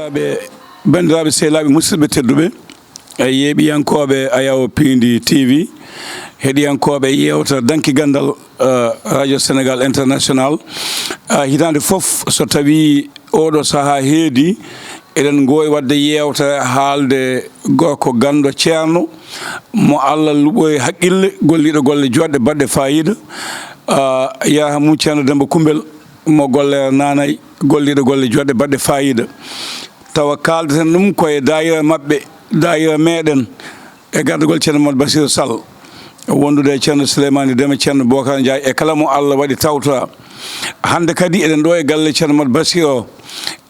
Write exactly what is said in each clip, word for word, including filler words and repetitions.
Ɓe, banndiraaɓe, sehilaaɓe, musidɓe tedduɓe, e yeeɓiyankooɓe Ayawo Piindi T V, heɗiyankooɓe yeewtere Danki Ganndal, eh, Radio Sénégal International, eh, hitaande fof, so tawii oɗo sahaa heedi, eɗen ngoowi waɗde yeewtere, haalde gorko ganndo ceerno mo Allah luɓoyi haqqille, golliiɗo golle joɗɗe baɗɗe faayiida, eh, yarhamu Ceerno Demmba Kumbel mo golle naanay, golliiɗo golle joɗɗe baɗɗe faayiida. Tawa kaaldaten ɗum ko e daayira maɓɓe, daayira meɗen, e gardagol Ceerno Mamadou Bassirou Sall, wondude e Ceerno Souleymani Deme, Ceerno Bocar Ndiaye, e kala mo Allah waɗi tawtoraa. Hannde kadi eɗen ɗo e galle Ceerno Mamadou Bassirou o.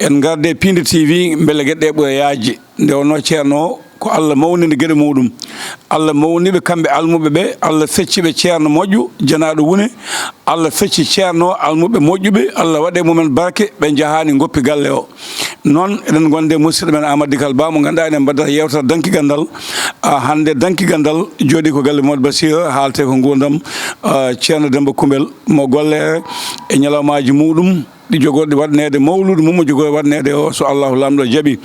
En ngarde e Piindi T V, mbele geɗe ɗe ɓura yaajde. Nde wonno Ceerno o, ko Allah mawnini geɗe muɗum. Allah mawni ɓe kamɓe almuɓe ɓe, Allah fecci ɓe ceerno moƴƴo, janaaɗo wune. Allah fecci ceerno o almuɓe moƴƴuɓe, Allah waɗe mumen barke, ɓe njahaani ngoppi galle o. Noon, eɗen ngonde e musidɗo men Amadou Dikal Ba, mo ngannduɗaa enen mbaɗata yeewtere Danki Ganndal. Ah, hannde Danki Ganndal jooɗii ko galle Mamadou Bassirou, haalte ko nguurndam, ah, Ceerno Demmba Kumbel, mo golle e ñalawmaaji muɗum. Ɗi jogorɗi waɗneede mawluudu mum, mo jogori waɗneede o, so Allahu Laamɗo jaɓi.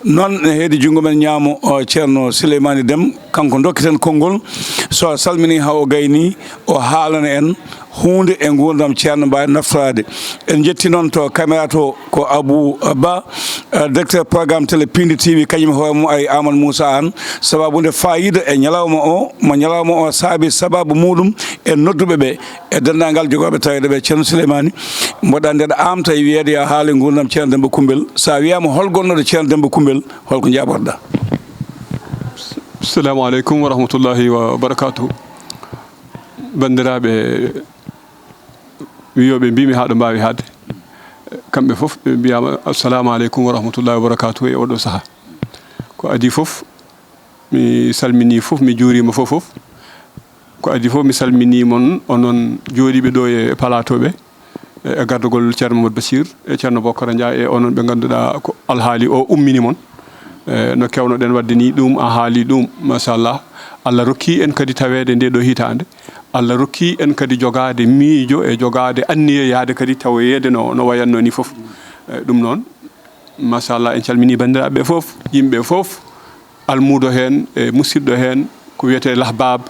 Noon, ne heedi junngo men ñaamo, o, Ceerno Sileymaani Dem, kanko ndokkiten konngol. So a salminii haa o gaynii, o haalana en huunde e nguurndam Ceerno mbaawen naftoraade. En njetti noon to caméra to ko Abou Ba, eh, directeur programme télé Piindi T V, kañum e hoore mum ari Amadou Moussa Anne. Sababu nde faayiida e ñalawma o, mo ñalawma o saabi sababu muɗum e nodduɓe ɓe. E denndaangal jogooɓe taweede ɓe, Ceerno Sileymaani, mboɗo anndi aɗa aamta e wiyeede yo a haal e nguurndam Ceerno Demmba Kumbel. So a wiyaama hol gonnoɗo Ceerno Demmba Kumbel, hol ko njaabotoɗaa? Assalamu aleykum wa rahmatullahi wa barakatuhu. Banndiraaɓe wiyooɓe mbiimi haa ɗo mbaawi haade. Kamɓe fof ɓe mbiyaama assalamu aleykum wa rahmatullahi wa barakatuhu e oɗo sahaa. Ko adii fof, mi salminii fof, mi juuriima fof fof. Ko adii fof, mi salminii mon, onon jooɗiiɓe ɗo e palaato ɓe, e gardagol Ceerno Mamadou Bachir, e Ceerno Bokara Ndiaye, e onon ɓe ngannduɗaa ko alhaali o ummini mon. E no keewnoɗen waɗde ni, ɗum a haali ɗum, machallah. Allah rokki en kadi taweede nde ɗo hitaande. Allah rokki en kadi jogaade miijo e jogaade anniye yahde kadi tawoyeede no, no wayatno ni fof. E ɗum noon, machallah, en calminii banndiraaɓe ɓe fof, yimɓe fof. Almuudo heen, e musidɗo heen, ko wiyetee lahbaab,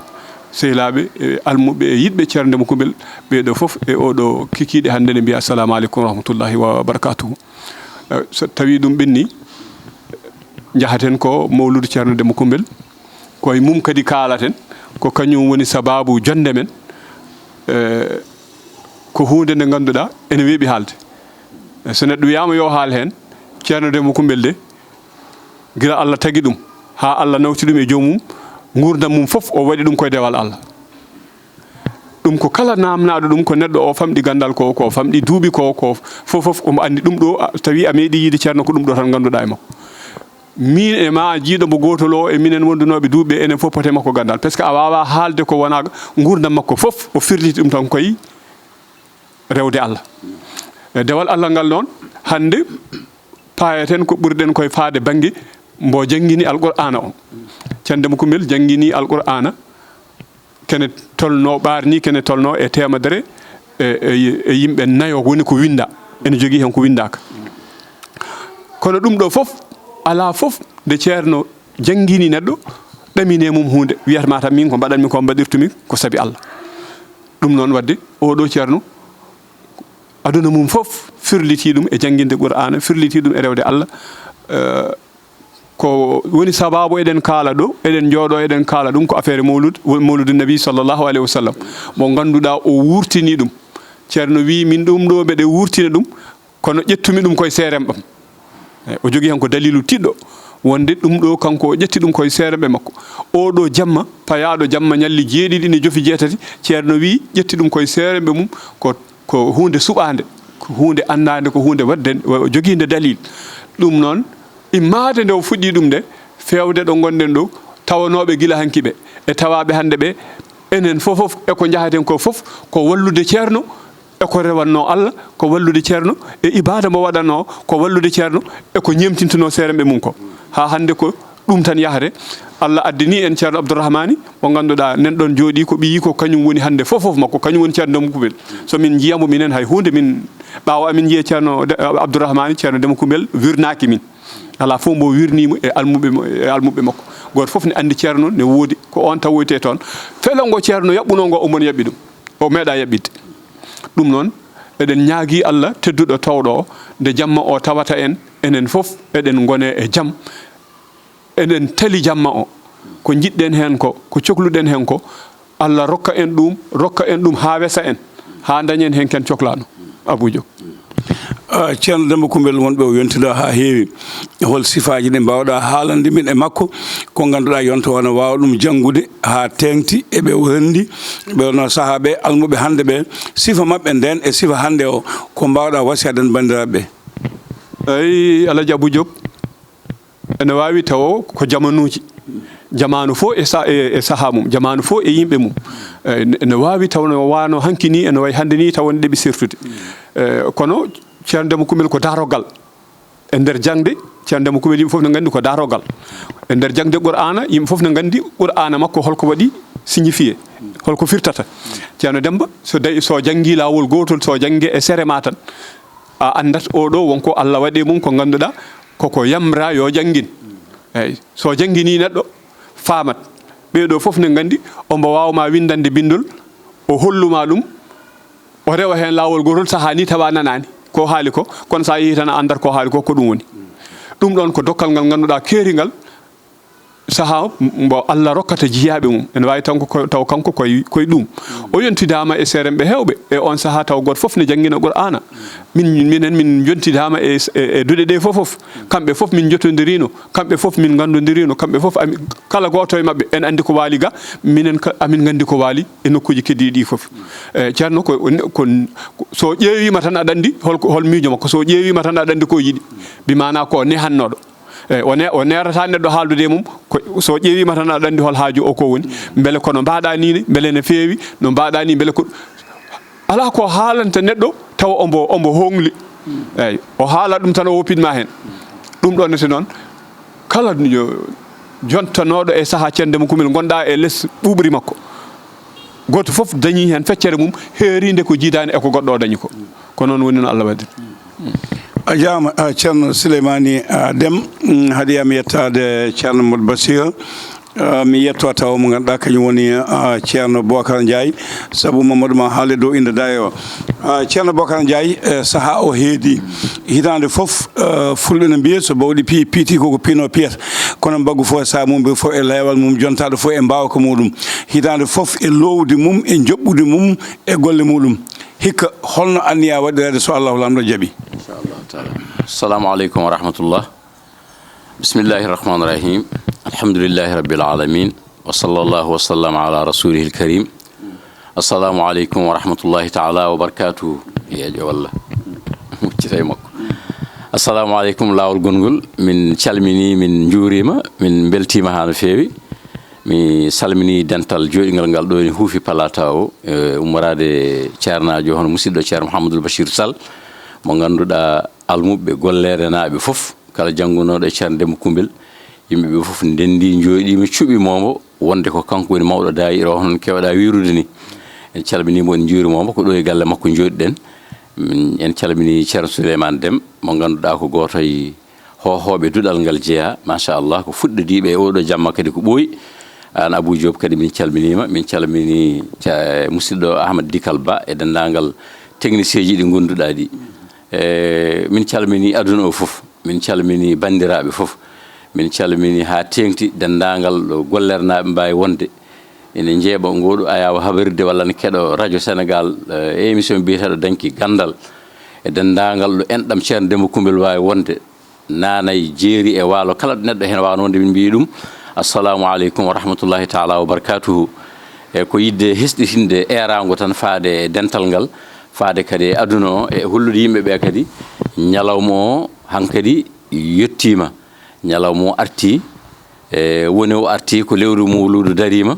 sehilaaɓe, e almuɓɓe, e yiɗɓe Ceerno Demmba Kumbel, ɓee ɗoo fof e oo ɗoo kikiiɗe hannde ne mbiya assalamu aleykum wa rahmatullahi wa barakatuhu. Eh, so tawii ɗum ɓennii, njahaten ko mawluudu Ceerno Demmba Kumbel, ko e mum kadi kaalaten, ko kañum woni sabaabu jonnde men. Eh, ko huunde nde ngannduɗaa ene weeɓi haalde. Eh, so neɗɗo wiyaama yo haal heen, Ceerno Demmba Kumbel de, gila Allah tagi ɗum, haa Allah nawti ɗum e joomum, nguurndam mum fof o waɗi ɗum koye dewal Allah. Ɗum ko kala naamnaaɗo ɗum, ko neɗɗo o famɗi ganndal ko, ko famɗi duuɓi ko, ko fof fof omo anndi ɗum ɗo, a, tawi a meeɗi yiide Ceerno, ko ɗum ɗo tan ngannduɗaa e makko. Miin e ma, jiiɗo mo gootol o, e minen wondunooɓe duuɓi ɓe, enen fof pote makko ganndal. Parce que a waawaa haalde ko wonaa nguurndam makko fof, o firliti ɗum tan koye rewde Allah. E dewal Allah ngal noon, hannde paayeten ko ɓurɗen koye faade bannge mbo janngini Alqur'aana o. Ceerno Demmba Kumbel janngini Alqur'aana kene tolno, ɓaarni kene tolno e teemedere e, e, e yimɓe nayo woni ko winnda, ene jogii heen ko winndaaka. Kono ɗum ɗo fof, alaa fof nde Ceerno janngini neɗɗo, ɗamine mum huunde, wiyata ma tan min ko mbaɗanmi ko, mbaɗirtumi ko sabi Allah. Ɗum noon waɗde, oo ɗoo Ceerno, aduna mum fof firlitii ɗum e jannginde Qur'aana, firlitii ɗum e rewde Allah. Eh, ko woni sabaabu eɗen kaala ɗo, eɗen njooɗo, eɗen kaala ɗum, ko affaire mawlud, mawludu nabi sallallahu alayhi wa sallam, mo ngannduɗaa o wuurtinii ɗum. Ceerno wii, min ɗum ɗo mbeɗe wuurtina ɗum, kono ƴettumi ɗum koye seeremɓam. Eh, o jogii heen ko daliilu tiɗɗo, wonde ɗum ɗo kanko o ƴetti ɗum koye seeremɓe makko. Oo ɗoo jamma, payaaɗo jamma ñalli jeeɗiɗi ine jofi jeetati, Ceerno wii, ƴetti ɗum koye seeremɓe mum, ko, ko huunde suɓaande, ko huunde anndaande, ko huunde waɗde, o jogiinde daliil. Ɗum noon, immaade nde o fuɗɗii ɗum nde, feewde ɗo ngonɗen ɗo, tawanooɓe gila hanki ɓe, e tawaaɓe hannde ɓe, enen fof fof, e ko njahaten ko fof, ko wallude Ceerno, e ko rewatnoo Allah, ko wallude Ceerno, e ibaada mo waɗatnoo, ko wallude Ceerno, e ko ñeemtintunoo seeremɓe mum ko. Haa hannde ko ɗum tan yahre. Allah addani en Ceerno Abdourahmani, mo ngannduɗaa nen ɗoon jooɗii, ko ɓiyi ko kañum woni hannde fof fof makko, kañum woni Ceerno Demmba Kumbel. So min njiya mbo minen hay huunde, min, ɓaawo amin njiya Ceerno De-, Abdourahmani, Ceerno Demmba Kumbel wirnaaki min. Alaa fof mbo wirnii mo e almuɓe mo, e almuɓe makko. Gooto fof ne anndi Ceerno ne woodi, ko oon tawoytee toon. Felo ngo Ceerno yaɓɓunoo ngo, omo yaɓɓi ɗum. O meeɗaa yaɓɓitde. Ɗum noon, eɗen ñaagii Allah tedduɗo towɗo o, nde jamma o tawata en, enen fof eɗen ngone e jam. Eɗen tali jamma o. Ko njiɗɗen heen ko, ko cokluɗen heen ko, Allah rokka en ɗum, rokka en ɗum haa wesa en, haa ndañen heen ken coklaano. Abuu Joop. Ah, Ceerno Demba Kumbel, wonɓe o yontiɗo haa heewi. Hol sifaaji ɗi mbaawɗaa haalande min e makko, ko ngannduɗaa yonta o ne waawa ɗum janngude haa teeŋti e ɓe o renndi, ɓe wonno sahaaɓe almuɓe hannde ɓe, sifa maɓɓe ndeen e sifa hannde o, ko mbaawɗaa wasiyaade banndiraaɓe ɓe? Eyi, Alhaji Abuu Joop, ene waawi tawo ko jamanuuji. Jamaanu fof e sa-, e, e sahaa mum, jamaanu fof e yimɓe mum. Eyi, ne, ne waawi taw no waano hanki ni, ene wayi hannde ni taw wonde ɓe sertude. Eyi, kono Ceerno Demba Kumbel ko darogal. E nder jaŋde, Ceerno Demba Kumbel yimɓe fof ne nganndi ko darogal. E nder jaŋde Qur'aana, yimɓe fof ne nganndi Qur'aana makko holko waɗi signifié, holko firtata. Ceerno Demba, so dawi, so janngi laawol gootol, so jannge e sere ma tan, a anndat oɗo wonko Allah waɗi mum ko ngannduɗaa koko yamra yo janngin. Eyi, so janngini neɗɗo faamat. Ɓeeɗo fof ne nganndi, ombo waawma winndande binndol, o holluma ɗum, o rewa heen laawol gootol, sahaa ni tawa nanaani ko haali ko, kono sa yehi tan a anndat ko haali ko, ko ɗum woni. Ɗum ɗoon ko dokkal ngal ngannduɗaa keeringal, sahaa mbo Allah rokkata jiyaaɓe mum. Ene waawi tan ko, ko, taw kanko koye, koye ɗum. O yontidaama e seeremɓe heewɓe. E oon sahaa taw gooto fof ne janngina Qur'aana. Min, minen, min yontidaama e, e, e duɗe ɗe fof fof. Kamɓe fof min njotondiriino. Kamɓe fof min nganndondirino. Kamɓe fof ami-, kala gooto e maɓɓe en anndi ko waali ga. Minen ka, amin nganndi ko waali e nokkuuji keddiiɗi ɗi fof. E, Ceerno ko, ko, so ƴeewiima tan aɗa anndi hol, hol miijo makko. So ƴeewiima tan aɗa anndi ko yiɗi. Bi maanaa ko nehannooɗo. Eyi, o ne-, o neerata neɗɗo haaldude e mum, ko, so ƴeewiima tan aɗa anndi hol haaju o ko woni. Mbele ko no mbaɗa ni ne, mbele ne feewi, no mbaɗa ni, mbele ko, alaa ko haalanta neɗɗo tawa ombo, ombo hoŋli. Eyi, o haala ɗum tan o woppit ma heen. Ɗum ɗoon ne si noon, kala yo jontanooɗo e sahaa Ceerno Demba Kumbel ngonɗa e les ɓuuɓri makko. Gooto fof dañi heen feccere mum heerinde ko jiidaani e ko goɗɗo o dañi ko. Ko noon woni no Allah waɗiri. A jaama, a, Ceerno Suleymaani, a, Dem, mm, haɗi am yettaade Ceerno Mamadou Bassir. A, mi yetto taw mo ngannduɗaa kañum woni, a, Ceerno Bocar Ndiaye, sabu Mamadou ma haale dow innde dayo. A, Ceerno Bocar Ndiaye, e, sahaa o heedi. Hitaande fof, e, fulɓe no mbiya so bawɗi pi-, piiti koko piino piyata. Kono mbaggu fof e sahaa mum, mbeɗa fof e laywal mum, jontaaɗo fof e mbaawka muɗum. Hitaande fof e loowdi mum, e njoɓɓudi mum, e golle muɗum. Hikka, holno anniya waɗiraade so Allahu Laamɗo jaɓi? Inchallahu taala. Assalamu aleykum wa rahmatullah. Bismillahi rahmani rahim. Alhamdulillahi rabbil alamin. Wa sallallahu wa sallam ala rasulihi alkarim. Assalamu aleykum wa rahmatullahi taala wa barakatuhu. Yeeƴo walla muccita e makko. Assalamu aleykum, laawol gonngol. Min calmini, min njuurima, min mbeltima ha no feewi. Mi salmini dental jooɗingal ngal ɗo ni huufi palata o, e ummoraade ceernaajo hono musidɗo Ceerno Mouhamadoul Bachir Sall, mo ngannduɗaa almuɓɓe golleerenaaɓe fof, kala janngunooɗo e Ceerno Demba Kumbel, yimɓe ɓe fof ndenndi, njooɗiima, cuɓi moomo, wonde ko kanko woni mawɗo daayira o, hono no keewɗaa wiirude ni. En calminiimo, en njuuriima mo, ko ɗo e galle makko njooɗiɗen. Min, en calmini Ceerno Souleymane Dem, mo ngannduɗaa ko gooto e hoohooɓe duɗal ngal jeyaa, machallah, ko fuɗɗodiiɓe e oɗo jamma kadi ko ɓooyi. Aan Abou Diop kadi min calminiima, min calmini ca-, musidɗo Ahmad Dikal Ba e denndaangal technicien ji ɗi ngonnduɗaa ɗi. E, min calmini aduna o fof, min calmini banndiraaɓe fof, min calmini haa teeŋti denndaangal ɗo gollernaaɓe mbaawi wonde ene njeeɓa ngooɗo ayaawo habarirde walla ne keɗo radio Sénégal, e, émission biyeteeɗo Danki Ganndal, e denndaangal ɗo enɗam Ceerno Demba Kumbel waawi wonde, naanay, jeeri e waalo, kala ɗo neɗɗo heen waawno wonde, min mbiyi ɗum, assalamu aleykum wa rahmatullahi taala wa barakatuhu. E ko yiɗde hesɗitinde eeraango tan faade e dental ngal, faade kadi e aduna o, e hollude yimɓe ɓe kadi ñalawma o hankadi yettiima. Ñalawma o artii, e woni o artii ko lewru mawluudu dariima.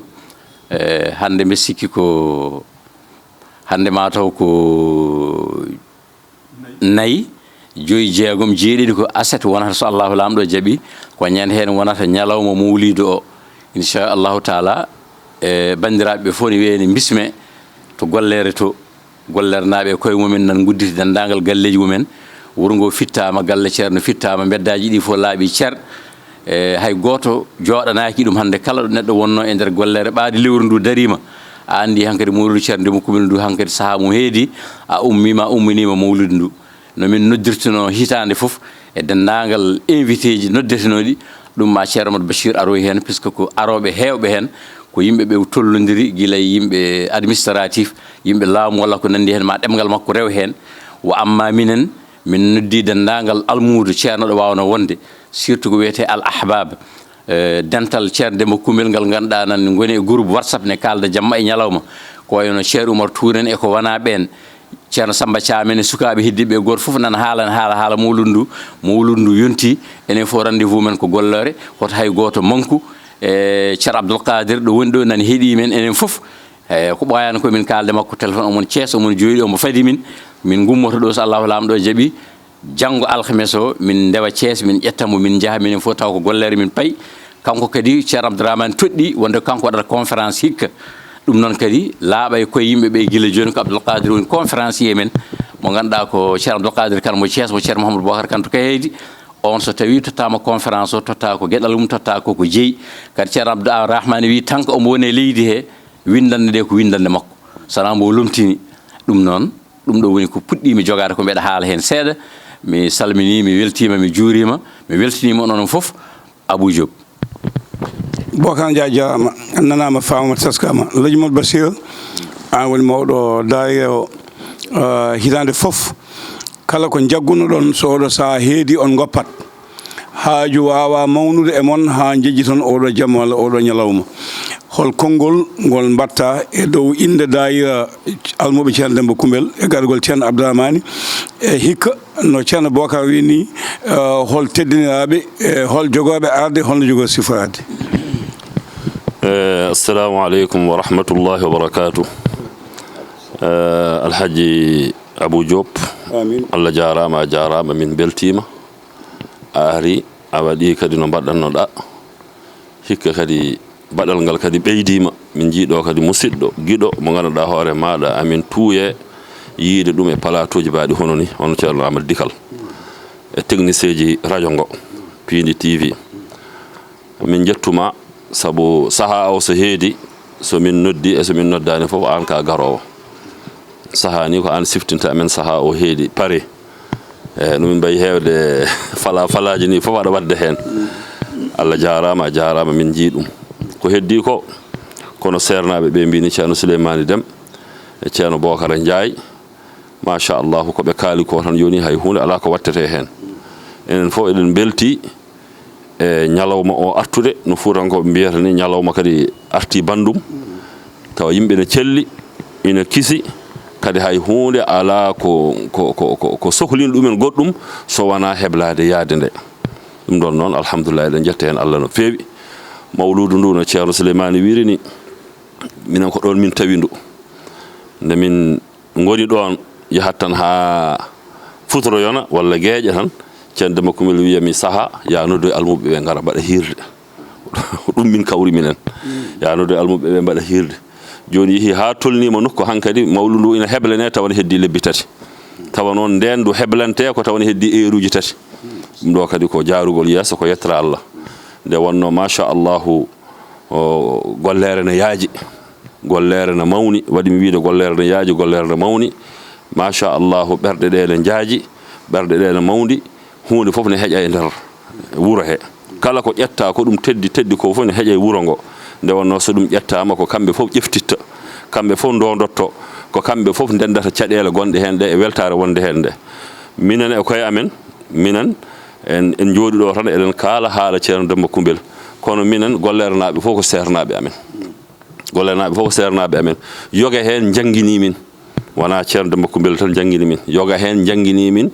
E hannde mbe sikki ko, hannde ma taw ko nayi, joyi, jeegom, jeeɗiɗi ko aset wonata, so Allahu Laamɗo jaɓi, ko ñande heen wonata ñalawma mawliidu o. Inchallahu taala, e banndiraaɓe ɓe fof ne wiyee ne bisme to golleere to, gollernaaɓe e koye mumen nan ngudditi denndaangal galleeji mumen, Wuro ngo fittaama, galle Ceerno fittaama, mbeddaaji ɗi fof laaɓi cer. E hay gooto jooɗanaaki ɗum hannde. Kala ɗo neɗɗo wonnoo e nder gollere, ɓaade lewru ndu dariima. A anndi hankadi mawludu Ceerno Demba Kummel ndu, hankadi sahaa mum heedi, a ummiima, a umminiima mawludu ndu. No min noddirtunoo hitaande fof e denndaangal invité ji noddetenooɗi, ɗum ma Ceerno Amadou Bachir aroy heen, puisque ko arooɓe heewɓe heen, ko yimɓe ɓe o tollondiri, gila e yimɓe administratif, yimɓe laamu walla ko nanndi heen, ma ɗemngal makko rew heen. Wa amma minen, min noddi denndaangal almuudo Ceerno ɗo waawnoo wonde, surtout ko wiyetee Al Ahbab, eh, dental Ceerno Demba Kummel ngal ngannduɗaa nan ngoni e groupe WhatsApp ne kaalda jamma e ñalawma. Ko wayno Ceerno Umar Tuur en e ko wonaa ɓeen, Ceerno Samba Caam en e sukaaɓe heddiiɓe ɓe, gooto fof nan haala, haala, haala mawludu ndu. Mawludu ndu yonti, enen fof rendez-vous men ko gollere, hoto hay gooto manku. E Ceerno Abdoul Qadir ɗo woni ɗo nan heɗii men enen fof. E ko ɓooyaani ko min kaalde makko téléphone, omon Thiès, omon jooɗi, omo fadi min. Min ngummoto ɗo, so Allahu Laamɗo jaɓi, janngo alhames o, min ndewa Thiès, min ƴetta mo, min njaha minen fof, taw ko gollere min payi. Kanko kadi, Ceerno Abdourahmane toɗɗi wonde kanko waɗata conférence hikka. Ɗum noon kadi laaɓa e koye yimɓe ɓe gila jooni, ko Abdoul Qadir woni conférencier men, mo ngannduɗaa ko Ceerno Abdoul Qadir Kane mo Thiès, mo Ceerno Mouhamadou Bocar Kane to Kaydi. On so tawi tottaama conférence o, totta ko geɗal mum, totta ko ko jeyi. Kadi Ceerno Abdou Rahmane wi tan ko omo woni e leydi he, winndannde nde ko winndannde makko. Sana mbo lomtini. Ɗum noon, ɗum ɗo woni ko puɗɗiimi jogaade ko mbeɗa haala heen seeɗa. Mi salminii, mi weltiima, mi juuriima, mi weltiniima onon fof. Abou Diop. Bocar Ndiaye jaaraama, nanaama, faamaama, taskaama. Lajmal Basir, aan woni mawɗo daayira o. Ah, hitaande fof, kala ko njaggunoɗon, so oɗo sahaa heedi, on ngoppat. Haaju waawaa mawnude e mon haa njejjiton oɗo jamma walla oɗo ñalawma. Hol konngol ngol mbaɗta e dow innde daayira almuɓe Ceerno Demba Kummel e gargol Ceerno Abdourahmane, e hikka no Ceerno Bocar wi ni, eh, hol teddiniraaɓe, e hol jogooɓe arde, hol no jogoo siforaade? Eh, assalamu aleykum wa rahmatullahi wa barakatuh. Eh, Alhaji Abou Diop, amin. Allah jaaraama, a jaaraama, min mbeltiima. A ari, a waɗi kadi no mbaɗɗannoɗaa. Hikka kadi baɗal ngal kadi ɓeydiima. Min njii ɗo kadi musiɗɗo, giɗo mo ngannduɗaa hoore maaɗa, amin tuuye yiide ɗum e plateau ji mbaɗi hono ni, hono Ceerno Amadou Dikal, e technicien ji radio ngo, Piindi T V. Min njettuma, sabu sahaa o so heedi, so min noddi e so min noddaani fof, aan ka garoowo. Sahaa ni ko aan siftinta amen, sahaa o heedi, pare. E, no min mbayi heewde fala-, falaaji ni fof aɗa waɗde heen. Allah jaaraama, a jaaraama, min njii ɗum. Ko heddii ko, kono seernaaɓe ɓe mbini Ceerno Souleymani Dem e Ceerno Bocar Ndiaye, machallah, ko ɓe kaali ko tan yoni hay huunde alaa ko wattete heen. Enen fof eɗen mbelti e ñalawma o artude, no Fuutankooɓe mbiyata ni, ñalawma kadi arti banndum, tawa yimɓe ne celli, ina kisi, kadi hay huunde alaa ko, ko, ko, ko, ko sohlini ɗumen goɗɗum so wonaa heblaade yahde nde. Ɗum ɗon noon, alhamdulillah, eɗen njetta heen Allah no feewi. Mawluudu ndu no Ceerno Souleymani wiri ni, minen ko ɗoon min tawi ndu. Nde min ngoni ɗoon, yahat tan haa futuro yona walla geeƴa tan, Ceerno Demba Kummel wiya mi saha, ya noddoy almuɓe ɓe ngara mbaɗa hiirde. Ko ɗum min kawri minen. Ya noddoy almuɓe ɓe mbaɗa hiirde. Jooni yehi haa tolniima nokku hankadi mawludu ndu ina heblane tawa ne heddii lebbi tati. Tawa noon ndeen ndu heblante ko tawa ne heddii eeruuji tati. Ɗum ɗo kadi ko jaarugol yeeso, ko yettere Allah. Nde wonnoo, machallahu, o, gollere ne yaaji, gollere ne mawni, waɗi mi wiide gollere ne yaaji, gollere ne mawni. Machallahu, ɓerɗe ɗe ne njaaji, ɓerɗe ɗe ne mawndi, huunde fof ne heƴa e nder wuro he. Kala ko ƴetta ko ɗum teddi, teddi ko fof ne heƴa e wuro ngo. Nde wonnoo so ɗum ƴettaama ko kamɓe fof ƴeftitta, kamɓe fof ndondotto, ko kamɓe fof ndendata caɗeele gonɗe heen ɗe e weltaare wonde heen nde. Minen e koye amen, minen en, en njooɗi ɗo tan eɗen kaala haala Ceerno Demba Kumbel, kono minen gollerenaaɓe fof ko seernaaɓe amen. Gollerenaaɓe fof ko seernaaɓe amen. Yoga heen njannginii min. Wonaa Ceerno Demba Kumbel tan janngini min. Yoga heen njannginii min,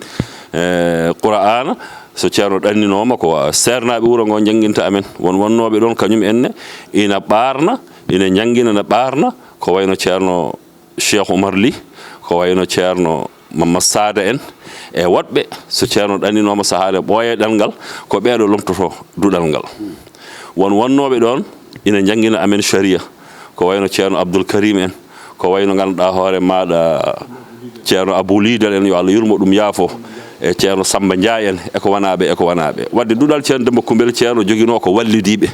eh, Qur'aana. So Ceerno ɗanninooma ko seernaaɓe wuro ngo njannginta amen. Won wonnooɓe ɗoon kañum en ne ina ɓaarna, ina njanngina, ina ɓaarna. Ko wayno Ceerno Cheikh Oumar Ly, ko wayno Ceerno Mamad Sada en, e woɗɓe, so Ceerno ɗanninooma sahaa nde ɓooya ɗanngal, ko ɓeeɗo lomtotoo duɗal ngal. Won wonnooɓe ɗoon ina njanngina amen sharia, ko wayno Ceerno Abdoul Karim en, ko wayno ngannduɗaa hoore maaɗa Ceerno Abou Lidal en, yo Allah yurmo ɗum, yaafo, e Ceerno Samba Ndiaye en, e ko wonaa ɓe, e ko wonaa ɓe. Waɗde duɗal Ceerno Demba Kumbel, Ceerno joginoo ko wallidiiɓe.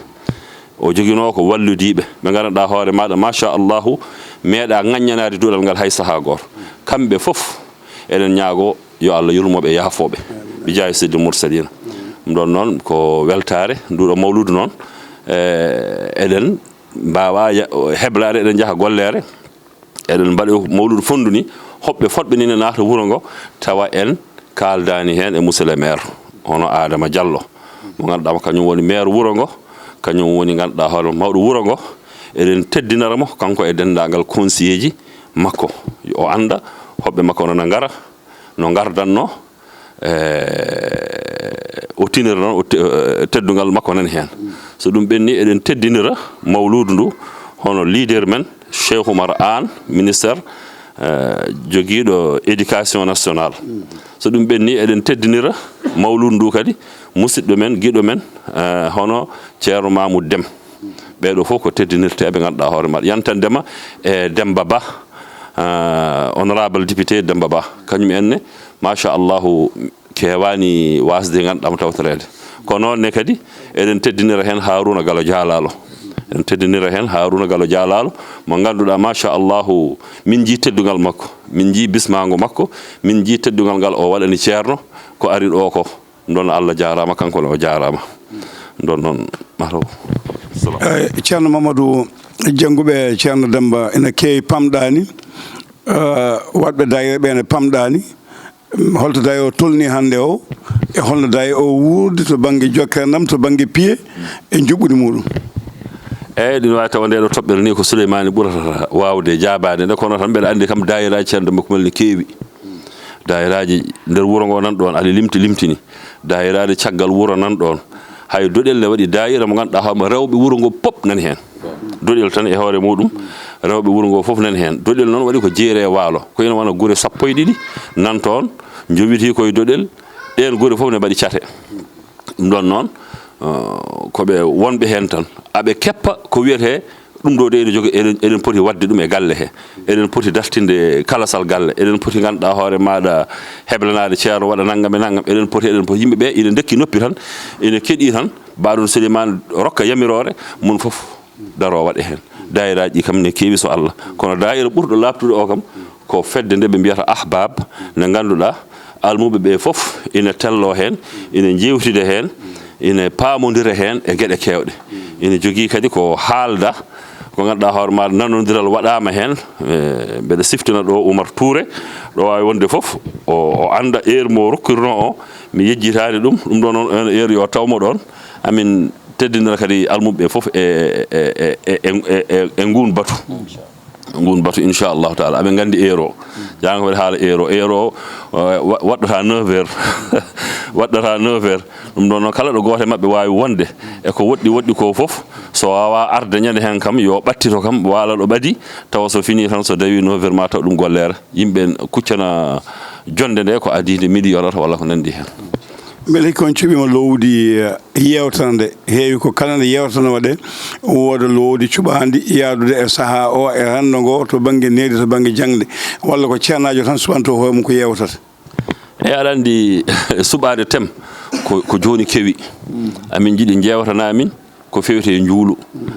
O joginoo ko wallidiiɓe. Ɓe nganndanɗaa hoore maaɗa, machallahu, meeɗa ŋaññanaade duɗal ngal hay sahaa gooto. Kamɓe fof, eɗen ñaagoo yo Allah yurmo ɓe, yaafo ɓe. Bi jaahi Seydi Mursalina. Ɗum ɗoon noon ko weltaare, nduɗo mawludu noon, e, eɗen mbaawa ya-, heblaade, eɗen njaha golleere. Eɗen mbaɗa mawludu fonndu ni, hoɓɓe fotɓe ni ne naata wuro ngo, tawa en kaaldaani heen e monsieur le maire, hono Adama Diallo, mo ngannduɗaa mo kañum woni maire wuro ngo, kañum woni ngannduɗaa hoore mawɗo wuro ngo. Eɗen teddinara mo, kanko e denndaangal conseiller ji makko. Yo o annda hoɓɓe makko no na ngara, no ngardanno, e, o tinira noon o te-, e, teddungal makko nan heen. So ɗum ɓenni, eɗen teddinira mawluudu ndu, hono leader men, Cheikh Oumar Anne, ministre, e, jogiiɗo éducation nationale. So ɗum ɓenni, eɗen teddinira mawluudu ndu kadi musidɗo men, giɗo men, e, hono Ceerno Mamoud Dem. Ɓee ɗoo fof ko teddinirteeɓe, ngannduɗaa hoore maɗa. Yantande ma e Demba Ba, e, honorable député Demba Ba. Kañum en ne, machallahu, keewaani waasde ngannduɗaa mo tawtoreede. Ko noon ne kadi, eɗen teddinira heen Haruna Galo Dialalo. Eɗen teddinira heen Haruna Galo Dialalo, mo ngannduɗaa, machallahu, min njii teddungal makko, min njii bismaango makko, min njii teddungal ngal o waɗani Ceerno ko ari ɗoo ko. Ɗum ɗoon Allah jaaraama, kanko ne o jaaraama. Ɗum ɗoon noon, mahraw. Salam. Eh, Ceerno Mamadou, jannguɓe Ceerno Demba ina keewi, pamɗaani. Eh, waɗɓe daayira ɓe ne pamɗaani. Holto daayira o tolni hannde o, e holno daayira o wuurdi to bannge jokkere enɗam, to bannge piye, e njuɓɓudi muɗum? Eeyi, ɗum waawi tawa nde ɗo toɓɓere ni ko Souleymane ɓurata waawde jaabaade nde, kono tan mbeɗa anndi kam daayiraaji Ceerno Demba Kumel ne keewi. Daayiraaji nder wuro ngo nan ɗoon, aɗa limti limtini. Daayiraaji caggal wuro nan ɗoon. Hay Doɗel ne waɗi daayira mo ngannduɗaa hoore mum rewɓe wuro ngo pop nani heen. Doɗel tan e hoore muɗum, rewɓe wuro ngo fof nani heen. Doɗel noon waɗi ko jeeri e waalo. Ko ina wona gure sappo e ɗiɗi nan toon, njowitii ko e Doɗel. Ɗeen gure fof ne mbaɗi cate. Ɗum ɗoon noon, eh, ko ɓe wonɓe heen tan. Aɓe keppa ko wiyetee ɗum ɗo de, eɗen jogi, eɗen, eɗen poti waɗde ɗum e galle he. Eɗen poti dartinde kalasal galle. Eɗen poti ngannduɗaa hoore maaɗa heblanaade ceerno waɗa nanngam e nanngam. Eɗen poti, eɗen poti. Yimɓe ɓe ina ndekki noppi tan, ina keɗii tan. Mbaɗon Souleymane rokka yamiroore, mum fof daroo waɗa heen. Daayiraaji ɗi kam ne keewi so Allah. Kono daayira ɓurɗo laaɓtude o kam, ko fedde nde ɓe mbiyata Ahbab, nde ngannduɗaa almuɓe ɓe fof ina tello heen, ina njeewtida heen, ina paamondira heen e geɗe keewɗe. Ina jogii kadi ko haalda, ko ngannduɗaa hoore maaɗa nanondiral waɗaama heen. E, mbeɗa siftina ɗo Oumar Touré, ɗo waawi wonde fof, o, o annda heure mo rokkirnoo o, mi yejjitaani ɗum. Ɗum ɗo noon, on heure yo tawmo ɗoon. Amin teddinira kadi almuɓe ɓe fof e, e, e, e, e, e, e nguun batu. Nguun batu, inchallahu taala. Aɓe nganndi heure o. Jaanga mbeɗa haala heure o. Heure o, eh, wa-, waɗɗata neuf heures. Waɗɗata neuf heures. Ɗum ɗoon noon, kala ɗo gooto e maɓɓe waawi wonde e ko woɗɗi woɗɗi ko fof, so waawaa arde ñande heen kam, yo ɓattito kam, waala ɗo ɓadi, tawa so finii tan, so dawii neuf heures, ma taw ɗum golleere. Yimɓe kuccana jonnde nde ko adii nde, miɗo yorata walla ko nanndi heen. Mbele ko on cuɓiima lowdi, eh, yeewtere nde? Heewi ko kala nde yeewtere no waɗee, wooda lowdi cuɓaandi yahdude e sahaa o, e renndo ngo, to bannge nehdi, to bannge jaŋde, walla ko ceernaajo tan suɓanto hoore mum ko yeewtata? Eyi, aɗa anndi, suɓaade tem ko, ko jooni kewi. Amin njiɗi njeewtana amin ko fewte e njuulu.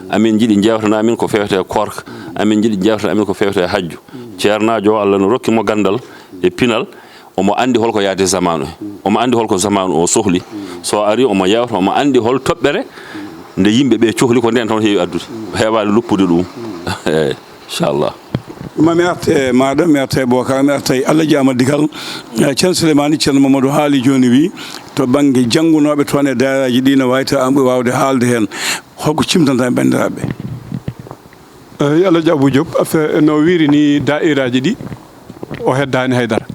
Amin njiɗi njeewtana amin ko fewte e koorka. Amin njiɗi njeewtana amin ko fewte e hajju. Ceernaajo o, Allah no rokki mo ganndal e pinal, omo anndi holko yaade zamaanu he. Omo anndi holko zamaanu o sohli. So ari omo yeewta, omo anndi hol toɓɓere nde yimɓe ɓe cohli, ko ndeen tan heewi addude. Heewaani luppude ɗum. Eeyi, inchallah. Ma mi arte maaɗa, mi arte Bokar, mi arte Alhaji Amadou Digal. Eh, Ceerno Souleymane, Ceerno Mamadou haali jooni wi, to bannge janngunooɓe toon e daayiraaji ɗi, no waawi tawa an ɓuri waawde haalde heen. Holko cimtanɗaa e banndiraaɓe ɓe? Eeyi, Alhaji Abou Diop, affaire no wiiri ni, daayiraaji ɗi, o heddaani haydara.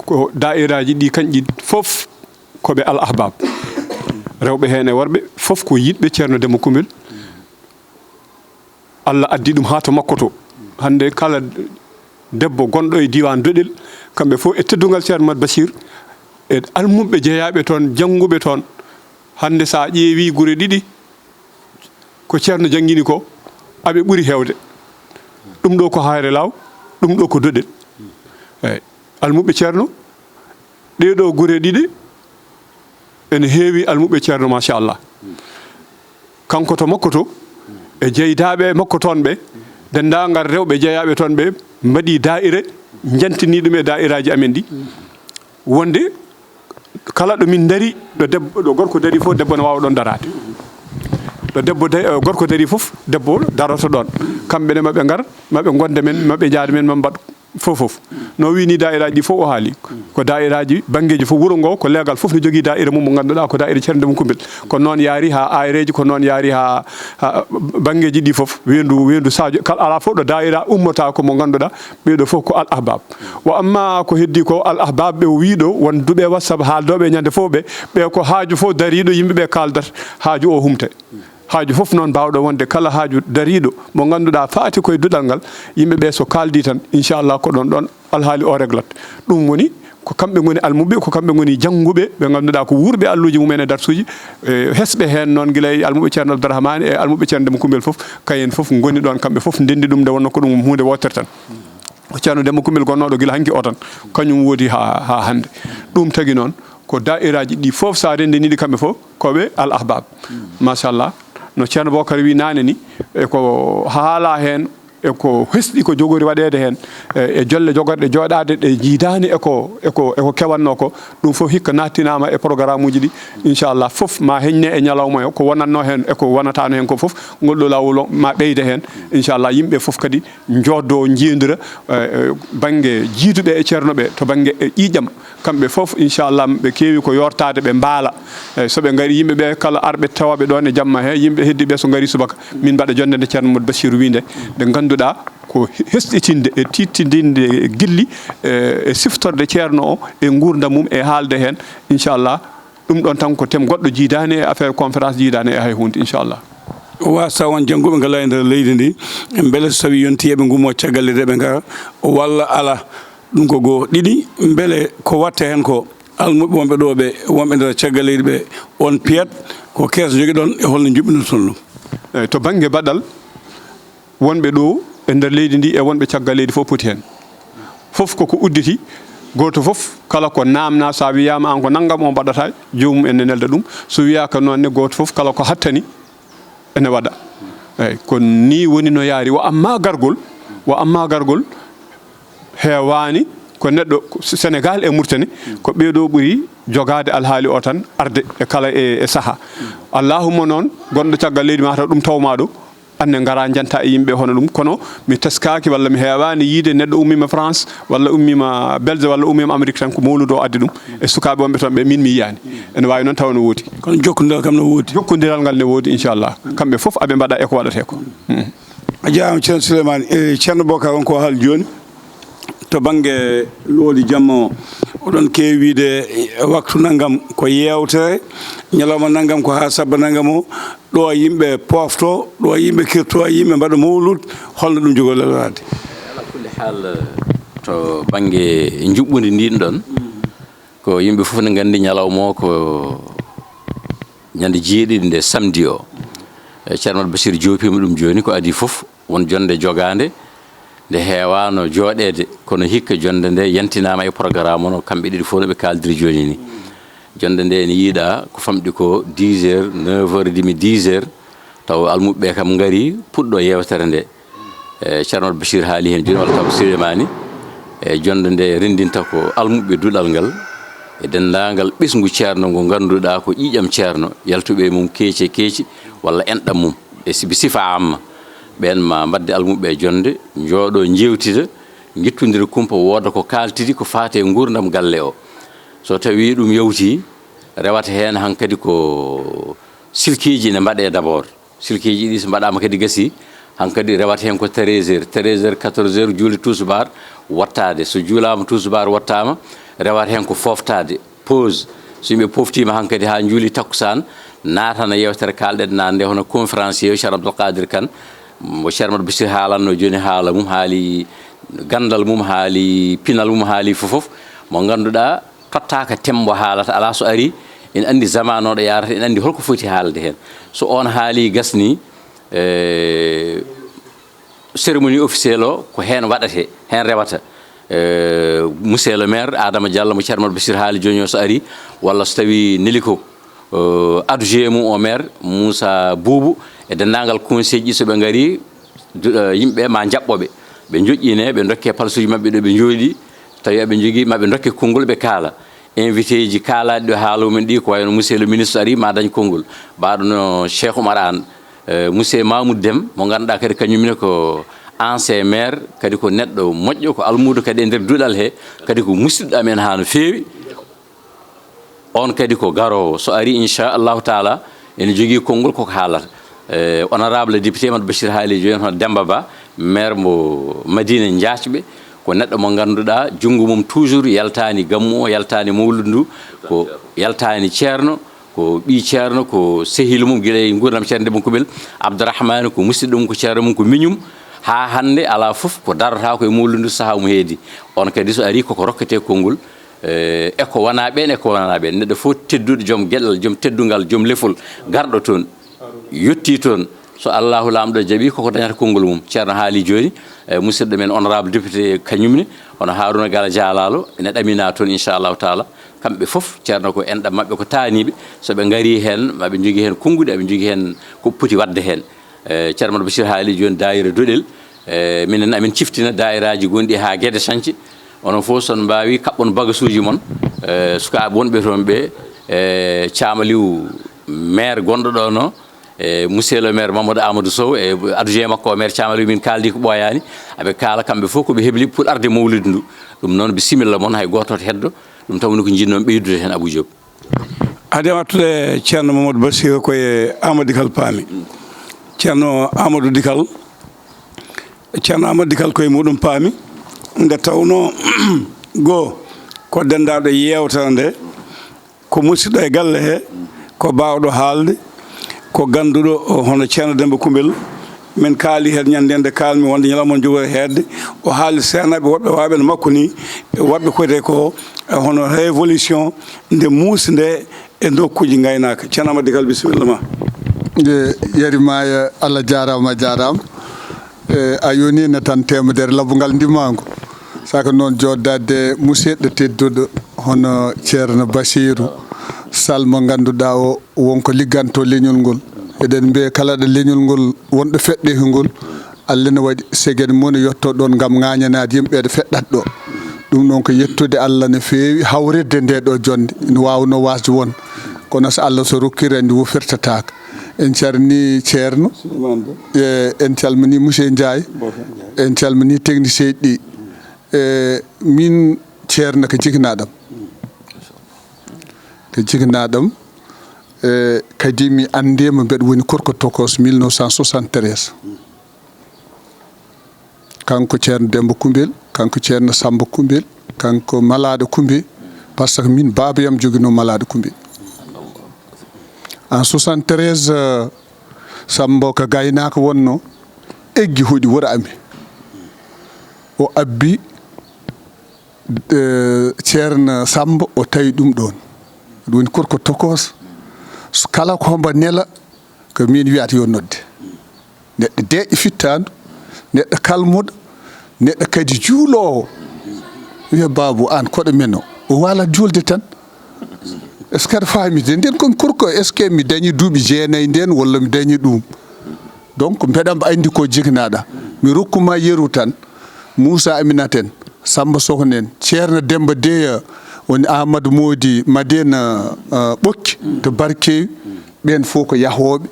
Ko daayiraaji ɗi kañƴi fof ko ɓe Al Ahbab. Rewɓe heen e worɓe, fof ko yiɗɓe Ceerno Demba Kumel. Allah addi ɗum haa to makko to. Hannde kala debbo gonɗo e diiwaan Doɗel, kamɓe fof e teddungal Ceerno Mat Bachir, e almuɓɓe jeyaaɓe toon, jannguɓe toon. Hannde so a ƴeewi gure ɗiɗi, ko Ceerno janngini ko, aɓe ɓuri heewde. Ɗum ɗo ko Hayre Law, ɗum ɗo ko Doɗel. Eyi, almuɓɓe Ceerno, ɗee ɗoo gure ɗiɗe ene heewi almuɓɓe Ceerno, machallah. Kanko to makko to, e jeydaaɓe makko toon ɓe, denndaangal rewɓe jeyaaɓe toon ɓe, mbaɗi daa'ira, njantini ɗum e daa'iraaji amen ɗi. Wonde kala ɗo min ndari, ɗo debbo, ɗo gorko dari fof, debbo ne waawa ɗoon daraade. Ɗo debbo da-, eh, gorko dari fof, debbo daroto ɗoon. Kamɓe ne maɓe ngar, maɓe ngonda men, maɓe njaada men, maɓe mbaɗ fof fof. No wii ni daa'iraaji ɗi fof o haali. Ko daa'iraaji banngeeji fof, wuro ngo ko leegal fof no jogii daa'ira mum mo ngannduɗaa ko daa'ira Ceerno Demba Kumbel. Ko noon yaari haa aayereeji, ko noon yaari haa, haa banngeeji ɗi fof. Weendu, weendu Sadio, kala alaa fof ɗo daa'ira ummata ko mo ngannduɗaa ɓee ɗo fof ko al ahbab. Wa amma ko heddi ko al ahbab ɓe o wii ɗo, won duɓe WhatsApp haaldooɓe ñande fof ɓe, ɓe ko haaju fof dariiɗo yimɓe ɓe kaaldata, haaju o humte. Haaju fof noon mbaawɗo wonde kala haaju dariiɗo mo ngannduɗaa faati koye duɗal ngal, yimɓe ɓe so kaaldi tan, inchallah ko ɗoon ɗoon alhaali o reglat. Ɗum woni ko kamɓe ngoni almuɓɓe, ko kamɓe ngoni jannguɓe, ɓe ngannduɗaa ko wuurɓe alluuji mumen e darsuuji, e hesɓe heen noon gila e almuɓɓe Ceerno Abdourahmane e almuɓɓe Ceerno Demba Kumbel fof, kayen fof ngoni ɗoon, kamɓe fof ndenndi ɗum nde wonno ko ɗum huunde wootere tan. Ko Ceerno Demba Kumbel gonnooɗo gila hanki o tan, kañum woodi haa, haa hannde. Ɗum tagi noon, ko daa'iraaji ɗi fof, so a renndinii ɗi kamɓe fof, ko ɓe al ahbab. Machallah, no Ceerno Bokar wi naane ni, e ko haala heen, e ko hesɗi ko jogori waɗeede heen, e, e jolle jogorɗe jooɗaade ɗe jiidaani e ko, e ko, e ko kewatnoo ko, ɗum fof hikka nattinaama e programme uji ɗi. Inchallah, fof ma heñne e ñalawma o, ko wonatnoo heen e ko wonataano heen ko fof, ngol ɗo laawol o ma ɓeyde heen. Inchallah, yimɓe fof kadi njooddoo, njeendira, eh, eh, bannge jiiduɓe e ceerno ɓe to bannge, eh, ƴiiƴam. Kamɓe fof, inchallah, ɓe keewi ko yoortaade, ɓe mbaala. Eh, so ɓe ngari, yimɓe ɓe kala arɓe tawaaɓe ɗoon e jamma he, yimɓe heddiiɓe so ngari subaka, min mbaɗa jonnde nde Ceerno Modou Bachir wi nde, nde ngannduɗaa ko hesɗitinde e tiiɗtidinde e gilli, eh, e siftorde ceerno o, e nguurndam mum, e haalde heen, inchallah. Ɗum ɗoon tan ko thème goɗɗo, jiidaani e affaire conférence, jiidaani e hay huunde, inchallah. Waasa won jannguɓe ngalaa e nder leydi ndi, mbele so tawii yontii eɓe ngummoo caggal leydi eɓe ngara, walla alaa? Ɗum ko goo. Ɗiɗi, mbele ko waɗta heen ko, almuɓɓe wonɓe ɗo ɓe, wonɓe nder caggal leydi ɓe, on piyat, ko kees njogiɗon e holno njuɓɓinirton ɗum? Eyi, to bannge baɗal, wonɓe ɗo e nder leydi ndi e wonɓe caggal leydi fof poti heen. Fof koko udditi, gooto fof kala ko naamna, so a wiyaama aan ko nanngam o mbaɗata, joomum en ne nelda ɗum. So wiyaaka noon ne, gooto fof kala ko hattani ene waɗa. Eyi, ko nii woni no yaari. Wa amma gargol, wa amma gargol, heewaani ko neɗɗo, ko Senegaal e Murtani, ko ɓee ɗo ɓuri jogaade alhaali o tan, arde e kala e, e saha. Allahumma noon, gonɗo caggal leydi ma taw ɗum tawmaa ɗo, aan ne ngaraa njantaa e yimɓe hono ɗum. Kono mi teskaaki walla mi heewaani yiyde neɗɗo ummiima France walla ummiima Belgique walla ummiima Amérique tan ko mawlude o addi ɗum. E sukaaɓe wonɓe toon ɓe, min mi yiyaani. Ene waawi noon tawa no woodi. Kono jokkondiral kam no woodi. Jokkondiral ngal ne woodi, inchallah. Kamɓe fof aɓe mbaɗa e ko waɗatee ko. Mm. A jaaraama, Ceerno Souleymane. E, Ceerno Bokar, on ko haali jooni to bannge luwal jamma o, oɗon keewi wiyde, e, waktu nanngam ko yeewtere, ñalawma nanngam ko haa sabba nanngam o, ɗo yimɓe pooftoo, ɗo yimɓe kirtoo, yimɓe mbaɗa mawlud, holno ɗum jogori lelorade? Ala kulli haal, to bannge njuɓɓudi ndin ɗon, ko yimɓe fof ne nganndi ñalawma o ko ñande jeeɗiɗi nde samedi o. E, Ceerno Basiir joopiima ɗum jooni, ko adii fof, won jonnde jogaande nde heewaano jooɗeede, kono hikka jonnde nde yantinaama e programme o, no kamɓe ɗiɗi fof no ɓe kaaldiri jooni ni. Jonnde nde ene yiiɗa ko famɗi ko dix heures, neuf heures et demi, dix heures, taw almuɓɓe ɓe kam ngari puɗɗo yeewtere nde. E, Ceerno Basiir haali heen jooni, walla taw Souleymane, e, jonnde nde renndinta ko almuɓɓe duɗal ngal, e denndaangal ɓesngu ceerno ngu ngannduɗaa ko ƴiiƴam ceerno, yaltuɓe e mum keeci e keeci, walla enɗam mum, e sibi sifa amma, ɓeen ma mbaɗde almuɓɓe e jonnde, njooɗo njeewtida, ngittondira kumpa, wooda ko kaaltidi ko faati e nguurndam galle o. So tawii ɗum yawtii, rewata heen hankadi ko silkiiji ne mbaɗee d'abord. Silkiiji ɗi so mbaɗaama kadi gasii, hankadi rewata heen ko treize heures, treize heures, quatorze heures, juulde tusubaar wattaade. So juulaama tusubaar wattaama, rewata heen ko fooftaade, pause. So yimɓe pooftiima hankadi haa njuuli takkusaan, naatana yeewtere kaalɗen naan nde, hono conférencier o Ceerno Abdoul Kadir Kane, mo Ceerno Ahmad Bachir haalanno jooni haala mum, haali ganndal mum, haali pinal mum, haali fof fof, mo ngannduɗaa tottaaka thème mbo haalata, alaa so arii, ene anndi zamaanu o ɗo yaarata, ene anndi holko foti haalde heen. So oon haalii gasnii, e, cérémonie officielle o ko heen waɗatee, heen rewata. Eh, monsieur le maire Adama Diallo mo Thierno Bachir haali jooni o, so ari, walla so tawi neli ko, eh, adjoint mum o maire Moussa Boubou, e denndaangal conseil ji, so ɓe ngari, du-, eh, yimɓe ma jaɓɓo ɓe, ɓe joƴƴine, ɓe dokke palsuuji maɓɓe ɗo ɓe jooɗi, tawi aɓe jogii, maɓe dokke konngol, ɓe kaala. Invité ji kaalaaɗi ɗo haala mumen ɗi, ko wayno monsieur le ministre ari, ma dañ konngol. Mbaɗo no Cheikh Oumar Anne, eh, monsieur Mamoud Dem, mo ngannduɗaa kadi kañum ne ko ancien maire, kadi ko neɗɗo moƴƴo, ko almuudo kadi e nder duɗal he, kadi ko musidɗo amen haa no feewi. On kadi ko garoowo, so ari, inchallahu taala, ene jogii konngol koko haalata. Eh, honorable député Amadou Bachir haali jooni, hono Demba Ba, maire mo Madina Ndiathbé, ko neɗɗo mo ngannduɗaa junngo mum toujours yaltaani gammu o, yaltaani mawludu ndu, ko yaltaani ceerno, ko ɓii ceerno, ko sehil mum gila e nguurndam ceerno Demba Kuɓel Abdourahmane, ko musidɗo mum, ko ceerno mum, ko miñum. Haa hannde alaa fof ko darata ko e mawludu ndu sahaa mo heedi. On kadi so ari koko rokkete konngol, eh, e ko wonaa ɓeen, e ko wonaa ɓeen. Neɗɗo fof tedduɗo, joom geɗal, joom teddungal, joom lefol, garɗo toon, yettii toon. So Allahu Laamɗo jaɓii, koko dañata konngol mum. Ceerno haali jooni, eh, musidɗo men honorable député kañum ne, hono Harouna Gala Dialalo, ene ɗamina toon, inchallahu taala. Kamɓe fof, ceerno ko enɗam maɓɓe, ko taaniiɓe. So ɓe ngarii heen, maɓe njogii heen konnguɗi, aɓe njogii heen ko poti waɗde heen. Eh, ceerno Amadou Bachir haali jooni daayira Doɗel. Eh, minen amin ciftina daayiraaji gonɗi haa Guédé Santhie. Onon fof, so on mbaawi, kaɓɓon bagasuuji mon. Eh, sukaaɓe wonɓe toon ɓe, eh, Camaliw maire gonɗo ɗo no, e monsieur le maire Mamadou Amadou Sow, e adjoint makko o maire Camaliw, min kaaldi ko ɓooyaani. Aɓe kaala kamɓe fof ko ɓe hebli pour arde mawlidu ndu. Ɗum noon, bisimilla mon, hay gooto heddo. Ɗum tawno ko njiɗnoon ɓeydude heen, Abou Diop. Adi wattude ceerno Mamadou Bassirou koye Amadou Dikal paami. Ceerno Amadou Dikal, ceerno Amadou Dikal koye muɗum paami. Nde tawno goo ko denndaɗo yeewtere nde, ko musiɗɗo e galle he, ko baawɗo haalde, ko gannduɗo hono ceerno Demba Kumbel. Min kaali heen ñande nde kaalmi wonde ñalawma on jogo heedde. O haali seenaaɓe woɓɓe waawɓe no makko ni, e woɓɓe koyte ko, eh, hono révolution nde muusi nde e nokkuuji ngaynaaka. Ceerno Amadou Dikal, bisimilla ma. E, yari ma, e, Allah jaaraama, a jaaraama. E, a yonii ne tan teemedere labbungal ndimaango. Saka noon jooɗdaade musidɗo tedduɗo hono ceerno Basiiru Sal mo ngannduɗaa o wonko ligganto leñol ngol. Eɗen mbiya kala ɗo leñol ngol wonɗo feɗɗoyki ngol, Allah ne waɗi segen mum ne yetto ɗoon ngam ŋaañanaade yimɓe ɓe feɗɗata ɗo. Ɗum ɗoon ko yettude Allah no feewi hawritde nde ɗo jonnde. Ene waawnoo waasde won. Kono so Allah so rokkii renndi wo firtataaka. En calminii ceerno. E en calminii monsieur Ndiaye. En calminii technicien ɗi. E min ceerno ko jiknaaɗam. Ko jiknaaɗam. E kadi mi anndiima mbeɗa woni korko tokos mille neuf cent soixante-treize. Kanko ceerno Demba Kumbel, kanko ceerno Samba Kumbel, kanko Malaaɗo Kumbe, par ce que min baaba yam joginoo Malaaɗo Kumbe. En soixante-treize, euh, Samba ko gaynaako wonno, eggi hoɗi wuro amen. O abbi, euh, ceerno Samba, o tawi ɗum ɗoon. Ɗum woni korko tokos. So kala ko hombo nela, ko min wiyata yo nodde. Neɗɗo deeƴɗo fittaandu, neɗɗo kalmuɗo, neɗɗo kadi juuloowo. Wiya, "Baabu, aan koɗo men o, o waalat juulde tan." Est-ce que aɗa faami de? Nden kon korko, est-ce que mi dañi duuɓi jeenayi nden, walla mi dañi ɗum? Donc, mbeɗa mba anndi ko jiknaaɗa. Mi rokkuma yeru tan, Moussa Aminata en, Samba Sohna en, Ceerno Demba Deya, woni Amadou Modi, Madina, uh, Ɓokki, to Barkewi, ɓen fof ko yahooɓe.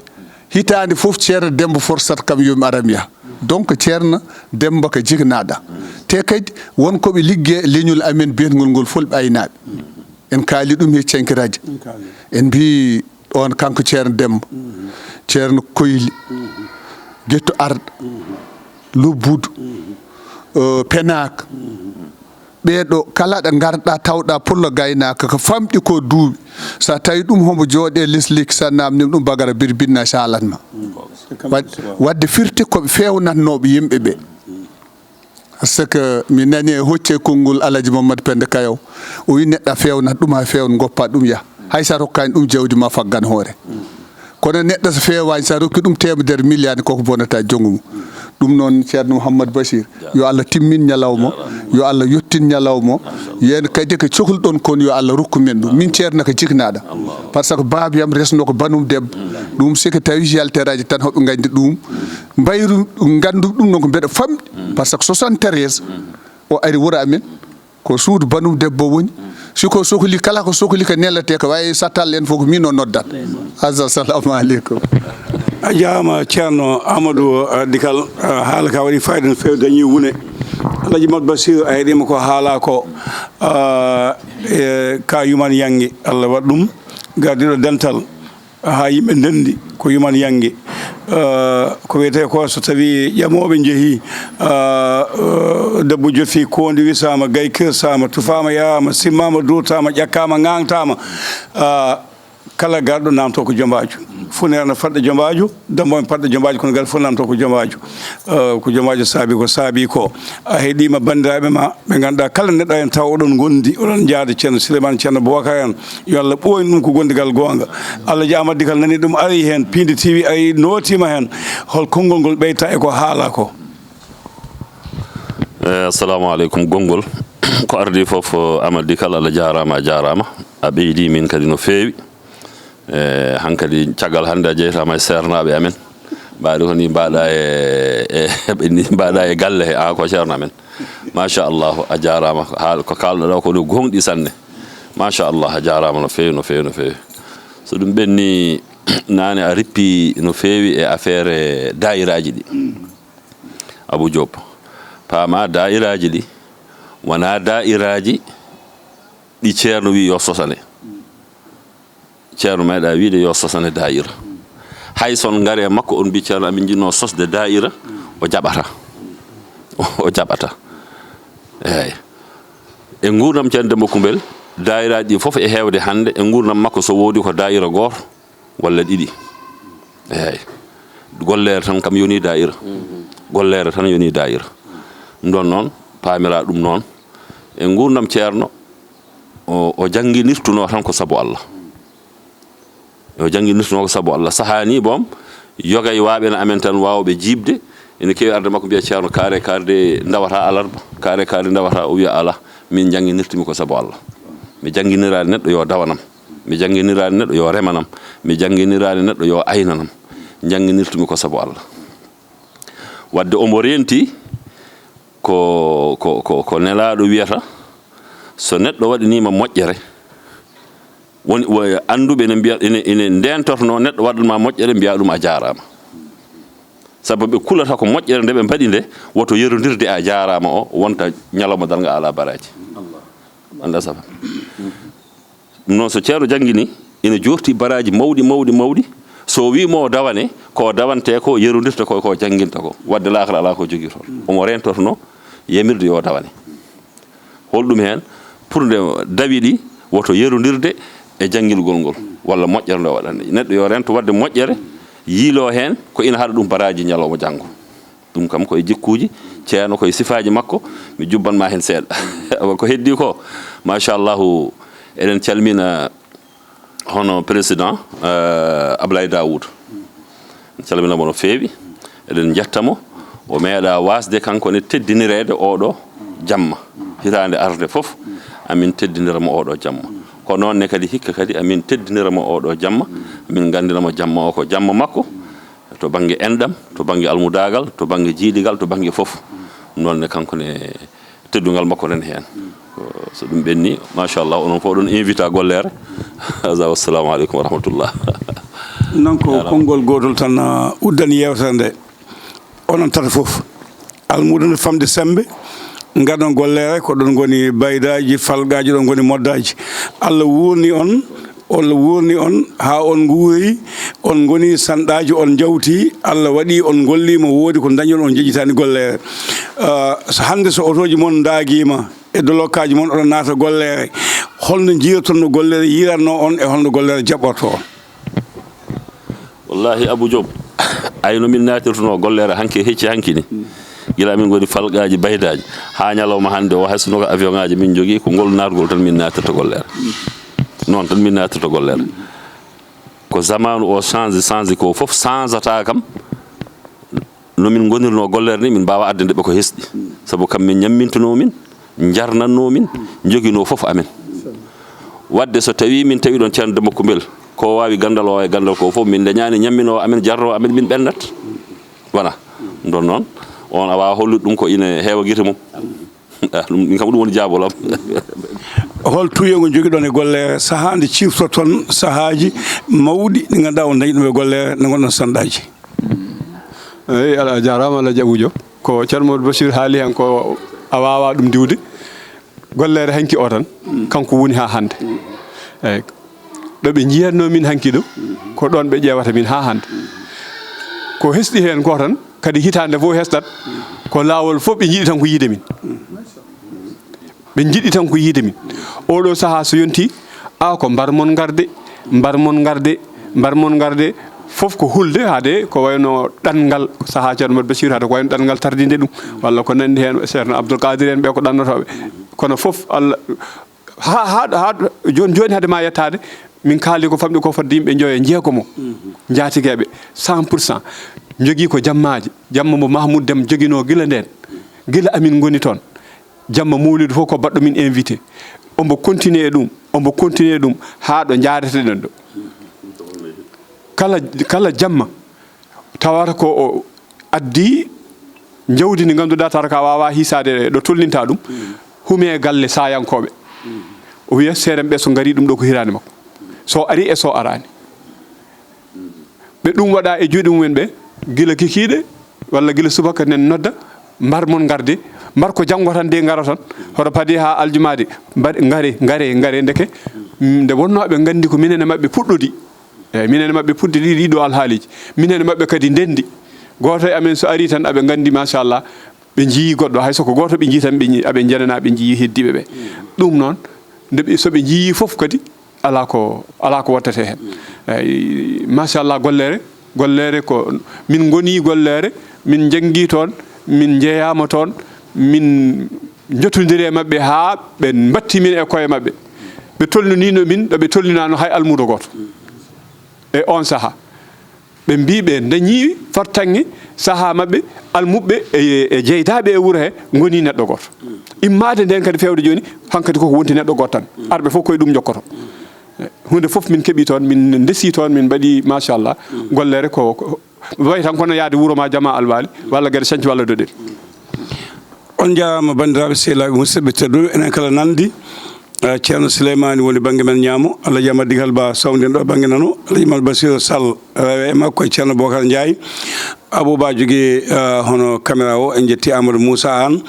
Hitaande fof, Ceerno Demba forsat kam yo mi aram yaha. Donc, Ceerno Demba ko jiknaaɗa. Te kadi, won ko ɓe liggee leñol amen beetngol ngol Fulɓe Aynaaɓe. En kaali ɗum he Canki Radio. En mbii on kanko Ceerno Demba, Ceerno Koyli, Getto Arɗo, Lobbudu, uh, Penaaka. Ɓee ɗo kala ɗo ngarɗa tawɗa pullo gaynaaka ko famɗi ko duuɓi. So a tawi ɗum hombo jooɗe les lekki, so a naamnima ɗum bagara birbinna, so haalat ma. Wad-, wadde firti ko ɓe feewnatnooɓe yimɓe ɓe. Par ce que mi nani e hocce konngol Alaji Mamadou Penda Kayaw. O wi neɗɗo a feewnat ɗum ha feewna, goppa ɗum yaha. Hay sa rokkani ɗum jawdi ma faggan hoore. Kono neɗɗo so feewaani, sa rokki ɗum teemedere milliard, koko bonata jonngo mum. Ɗum noon, Ceerno Mouhammad Bachir, yo Allah timmin ñalawma, yo Allah yettin ñalawma. Yen kadi ko cohluɗon kon, yo Allah rokku men ɗum. Min ceerno ko jiknaɗo. Par ce que baabiyam resno ko banum debbo. Ɗum si ko tawi yalteraji tan hoɓe gandi ɗum. Mbayru gandu ɗum noon ko mbeɗa famɗi. Par ce que soixante-treize o ari wuro amen. Ko suudu banum debbo woni. Si ko sohli, kala ko sohli ko nelete, ko wayi sattal en fof ko min o noddat. Aza, assalamu aleykum. A jaaraama, Ceerno Amadou, uh, Dikal, uh, haala ka waɗi fayida no feewi, dañi wune. Alhaji Mat Basiru, a heɗima ko haala ko, uh, e ka yuman yangi, Allah waɗ ɗum gardiɗo dental. Haa yimɓe ndenndi ko yuman yannge. Eh, ko wiyetee ko, so tawii ƴamooɓe njehii, eh, eh, debbo jofii, koondi wisaama, gay kirsaama, tufaama, yahaama, simmaama, duurtaama, ƴakkaama, ŋaaŋtaama, eh, kala garɗo naamtoo ko jombaajo. Funeere no fadde jombaajo, dambo mi fadde jombaajo, kono ngal fof naamtoo ko jombaajo. Eh, ko jombaajo saabi ko saabi ko. A heɗiima banndiraaɓe ma, ɓe ngannduɗaa kala neɗɗo en taw oɗon ngondi, oɗon njaada Ceerno Souleymane, Ceerno Boubacar en, yo Allah ɓooynu ɗum ko gondigal goonga. Allah jaama, Dikal nani ɗum, ari heen, Piindi T V ari, nootiima heen. Hol konngol ngol ɓeyta e ko haala ko? Eh, assalamu aleykum. Konngol ko ardii fof, Amadou Dikal, Allah jaaraama, a jaaraama. A ɓeydii min kadi no feewi. E, hankadi, caggal hannde a jeytaama e seernaaɓe amen. Mbaɗi ko ni mbaɗa e, e, ɓe ni mbaɗa e galle he, a ko ceerno amen. Machallah, a jaaraama. Haal ko kaalɗo ɗo ko no gooŋɗi sanne. Machallah, a jaaraama no feewi, no feewi, no feewi. So ɗum ɓenni, naane a rippi no feewi e affaire daayiraaji ɗi. Abou Diop, paama daayiraaji ɗi, wonaa daayiraaji ɗi ceerno wi yo sosane. Ceerno meeɗa wiide yo sosane daayira. Hay so on ngari e makko, on mbi ceerno amin njiɗno sosde daayira, o jaɓata. O jaɓata. Eeyi. E nguurndam Ceerno Demba Kumbel, daayiraaji ɗi fof e heewde hannde, e nguurndam makko so woodi ko daayira gooto walla ɗiɗi. Eeyi. Golleere tan kam yoni daayira. Golleere tan yoni daayira. Ɗum ɗon noon, paamira ɗum noon. E nguurndam ceerno, o, o jannginirtunoo tan ko sabu Allah. O jannginirtunoo ko sabu Allah. Sahaa ni boom, yoga e waaɓe no amen tan waawɓe jiiɓde, ene keewi arde makko mbiya, "Ceerno, kaare, kaare de ndawata alarba, kaare, kaare ndawata." O wiya, "Alaa, min jannginirtumi ko sabu Allah. Mi jannginiraani neɗɗo yo dawanam. Mi jannginiraani neɗɗo yo remanam. Mi jannginiraani neɗɗo yo aynanam. Jannginirtumi ko sabu Allah." Wadde omo reenti ko, ko, ko, ko Nelaaɗo wiyata, so neɗɗo waɗaniima moƴƴere, woni, wo-, annduɓe ene mbiya, ene, ene ndeentornoo neɗɗo waɗanmaa moƴƴere, mbiya ɗum a jaaraama. Sabu ɓe kulata ko moƴƴere nde ɓe mbaɗi nde, woto yerondirde a jaaraama o, wonta ñalawma darnga alaa baraaji. Annda safa. Ɗum noon, so ceerno janngini, ina joorti baraaji mawɗi, mawɗi, mawɗi. So o wii mo o dawane, ko o dawantee ko, yerondirta ko, ko o jannginta ko. Wadde laakara alaa ko jogii toon. Omo reentorno yamirde yo o dawane. Holɗum heen? Pour nde dawi ɗi, woto yerondirde e janngingol ngol, walla moƴƴere nde o waɗani. Neɗɗo yo reento waɗde moƴƴere, yiiloo heen ko ina haɗa ɗum baraaji ñalawma janngo. Ɗum kam ko e jikkuuji ceerno, ko e sifaaji makko, mi jubban ma heen seeɗa. Awa, ko heddii ko, machallahu, eɗen calmina hono président, eh, Ablaye Daoud. En calmina mo no feewi, eɗen njetta mo. O meeɗa waasde kanko ne teddinireede oɗo jamma. Hitaande arde fof, amin teddinira mo oɗo jamma. Ko noon ne kadi hikka kadi amin teddinira mo oɗo jamma, amin nganndina mo jamma o ko jamma makko. To bannge enɗam, to bannge almudaagal, to bannge jiidigal, to bannge fof. Ɗum noon ne kanko ne teddungal makko nani heen. Ko, so ɗum ɓenni, machallah, onon fof oɗon invita gollere. Aza, wassalamu aleykum wa rahmatullah. Non ko konngol gootol tan, uh, uddani yeewtere nde. Onon tata fof, almuudo nde famde semmbe, ngaɗon gollere, ko ɗon ngoni baydaaji, falqaaji, ɗon ngoni moddaaji. Allah wuurni on, Allah wuurni on haa on nguuri, on ngoni sanɗaaji, on njawti, Allah waɗi on ngolliima, woodi ko ndañon, on njejjitaani gollere. Ah, so hannde so otooji mon ndaagiima e dolokkaaji mon, oɗon naata gollere, holno njiiroton no gollere yiiratnoo on e holno gollere jaɓɓortoo on? Wallahi, Abou Diop, ay no min naatirtunoo gollere hanki, hecci hanki ni. Gila min ngoni falqaaji, baydaaji, haa ñalawma hannde o, hay sinno ko avion ŋaaji min njogii, ko ngol naatgol tan min naatirta gollere. Noon tan min naatirta gollere. Ko zamaanu o change, change ko fof change-ata kam. No min ngonirnoo golleere ni, min mbaawaa addande ɓe ko hesɗi. Sabu kam min ñammintunoo min, njarnannoo min, njoginoo fof amen. Waɗde so tawii min tawi ɗoon Ceerno Demba Kumbel, ko waawi ganndal, o waawi ganndal ko fof, min ndeñaani ñamminoowo amen, jarnoowo amen, min ɓenndat. Voilà. Ɗum ɗoon noon, on a waawaa hollude ɗum ko ine heewa gite mum. Ah, ɗum, min kam ɗum woni jaabol am. Hol tuuyo ngo njogiɗon e golle sahaa nde ciftoton sahaaji mawɗi ɗi ngannduɗaa on dañi ɗum e golle nde ngonɗon sanɗaaji? Eyi, ala, a jaaraama, Alhaji Abuujo. Ko Ceerno Mamadou Bachir haali heen ko a waawaa ɗum diwde. Golleere hanki o tan, kanko woni haa hannde. Eyi, ɗo ɓe njiyatnoo min hanki ɗo, ko ɗoon ɓe ƴeewata min haa hannde. Ko hesɗi heen ko tan, kadi hitaande fof hesɗat, ko laawol fof ɓe njiɗi tan ko yiide min. Ɓe njiɗi tan ko yiide min. Oɗo sahaa so yonti, a ko mbar mon ngarde, mbar mon ngarde, mbar mon ngarde, fof ko hulde, haade ko wayno ɗanngal, sahaa Ceerno Mamadou Bachir, haade ko wayno ɗanngal tardinde ɗum, walla ko nanndi heen, Ceerno Abdoul Qadir en ɓe ko ɗannotooɓe. Kono fof Allah, haa, haa, haa jooni, jooni hade ma yettaade, min kaali ko famɗi ko fodde yimɓe njoyo, jeegomo, njaatigeeɓe, cent pour cent, njogii ko jammaaji, jamma mo Mahmoud Dem joginoo gila ndeen, gila amin ngoni toon. Jamma mawlidu fof ko baɗɗo min invité. Ombo continue e ɗum, ombo continue e ɗum, haa ɗo njaareten ɗo. Kala, kala jamma, tawata ko o addi jawdi ndi ngannduɗaa tawata ka waawa hiisaade ɗo tolninta ɗum, hume e galle saayankooɓe. O wiya seeɗa ɓe so ngari ɗum ɗo ko hiraande makko. So ari e so araani. Ɓe ɗum waɗa e juuɗe mumen ɓe, gila kikiiɗe, walla gila subaka nen nodda, mbar mon ngarde, mbar ko janngo tan de ngara tan, hoto padi haa aljumaade, mbar-, ngare, ngare, ngare, ndeke, mm, nde wonnoo ɓe nganndi ko minen e maɓɓe puɗɗodi. Eyi, minen e maɓɓe puɗɗi ɗi, ɗiɗo alhaaliiji. Minen e maɓɓe kadi ndenndi. Gooto e amen so ari tan, aɓe nganndi, machallah, ɓe njiyii goɗɗo. Hay so ko gooto ɓe njiyii tan, ɓe nji-, aɓe njenanaa, ɓe njiyii heddiiɓe ɓe. Ɗum noon, nde ɓe, so ɓe njiyii fof kadi, alaa ko, alaa ko wattata heen. Eyi, machallah, golleere, golleere ko min ngoni golleere, min njanngi toon, min njeyaama toon, min njotondiri e maɓɓe haa ɓe mbatti min e koye maɓɓe. Ɓe tolniniino min ɗo ɓe tolninaano hay almuudo gooto e oon sahaa. Ɓe mbii ɓe dañii fartaŋŋe sahaa maɓɓe, almuɓɓe e, e jeydaaɓe e wuro he ngonii neɗɗo gooto. Immaade ndeen kadi feewde jooni, hankadi koko wonti neɗɗo gooto tan. Arɓe fof koye ɗum njokkoto. Huunde fof min keɓii toon, min ndesii toon, min mbaɗii, machallah, golleere ko, ko, way tan kono yaade wuro ma jama alwaali, walla gere canci walla doɗel. On njaaraama, banndiraaɓe, sehilaaɓe, musidɓe tedduɓe, enen kala nanndi, eh, Ceerno Suleymaani woni bannge men ñaamo, Alhaji Amadu Digal Ba sawndin ɗo bannge nano, Alhaji Mal Basiru Sall, rewe e makko e Ceerno Bokar Njaay, Abou Ba jogii, eh, hono caméra o, en njetti Amadou Moussa Anne,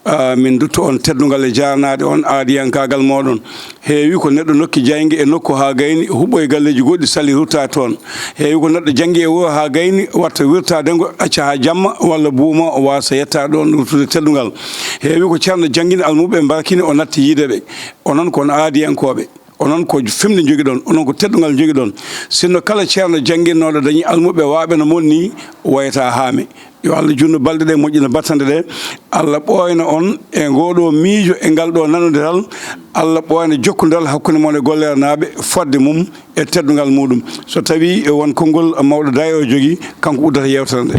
eh, min ndutto on teddungal e jaarnaade on aadiyankaagal mooɗon. Heewi ko neɗɗo nokki jaynge e nokku haa gayni, huɓɓo e galleeji goɗɗi, sali rutta toon. Heewi ko neɗɗo janngi e wuro haa gayni, watta wirtaade ngo, acca haa jamma, walla buuma, o waasa yetta ɗoon, ruttude teddungal. Heewi ko ceerno janngini almuɓɓe, mbarkini, o natti yiide ɓe. Onon ko on aadiyankooɓe. Onon ko femde njogiɗon, onon ko teddungal njogiɗon. Sinno kala ceerno jannginnooɗo dañi almuɓɓe waaɓe no mon ni, wayata haame. Yo Allah juutnu balɗe ɗe, moƴƴina battane ɗe. Allah ɓooyna on e ngoo ɗoo miijo, e ngal ɗoo nanondiral. Allah ɓooyna jokkondal hakkunde mon e golleerenaaɓe, fodde mum e teddungal muɗum. So tawii e won konngol mawɗo Daay o jogii, kanko uddata yeewtere nde.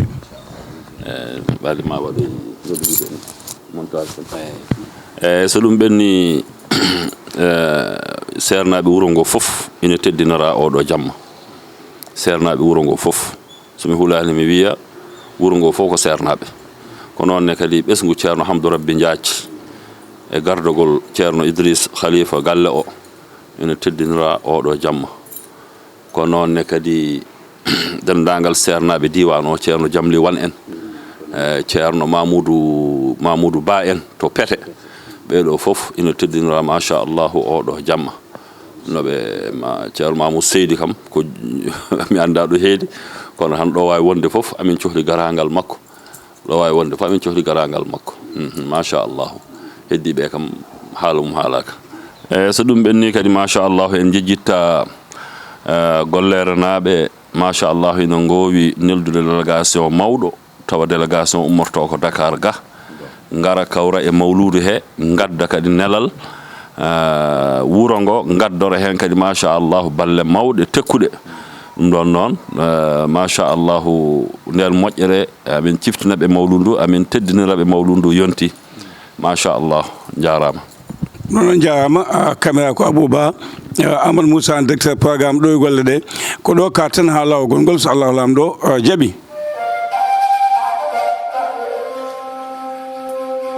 Eh, ɓaade ma waɗu montage. Eh, so ɗum ɓenni, eh, seernaaɓe wuro ngoo fof ina teddinora oo ɗoo jamma. Seernaaɓe wuro ngoo fof. So mi hulaani, mi wiya wuro ngoo fof ko seernaaɓe. Ko noon ne kadi ɓesngu Ceerno Hamdu Rabbi Njaaj e gardagol Ceerno Idriis Khalifa galle o ina teddinora oo ɗoo jamma. Ko noon ne kadi denndaangal seernaaɓe diiwaan o, Ceerno Jamli Wan en, e Ceerno Mamuudu, Mamuudu Ba en to Pete. Ɓee ɗoo fof ina teddinora, machallahu, oo ɗoo jamma. No ɓe ma-, Ceerno Mamoudou Seydi kam, ko mi anndaa ɗo heedi, kono tan ɗo waawi wonde fof, amin cohli garaangal makko. Ɗo waawi wonde fof, amin cohli garaangal makko. Mhm, machallahu. Heddiiɓe kam, haala mum haalaaka. E so ɗum ɓenni kadi, machallahu, en njejjitta, eh, golleerenaaɓe, machallahu, ina ngoowi neldude délégation mawɗo. Tawa délégation ummorto ko Dakar ga, ngara kawra e mawluudu he, ngadda kadi nelal, eh, wuro ngo, ngaddora heen kadi, machallahu, balle mawɗe tekkuɗe. Ɗum ɗon noon, eh, machallahu, ndeen moƴƴere, amin ciftina ɓe mawludu, amin teddinira ɓe mawludu yonti. Machallah, njaaraama. Noon on njaaraama, ah, caméra ko Abou Ba, ah, Amadou Moussa, directeur programme ɗo e golle ɗe. Ko ɗo ka tan haa laawol ngol, so Allahu Laamɗo, ah, jaɓi.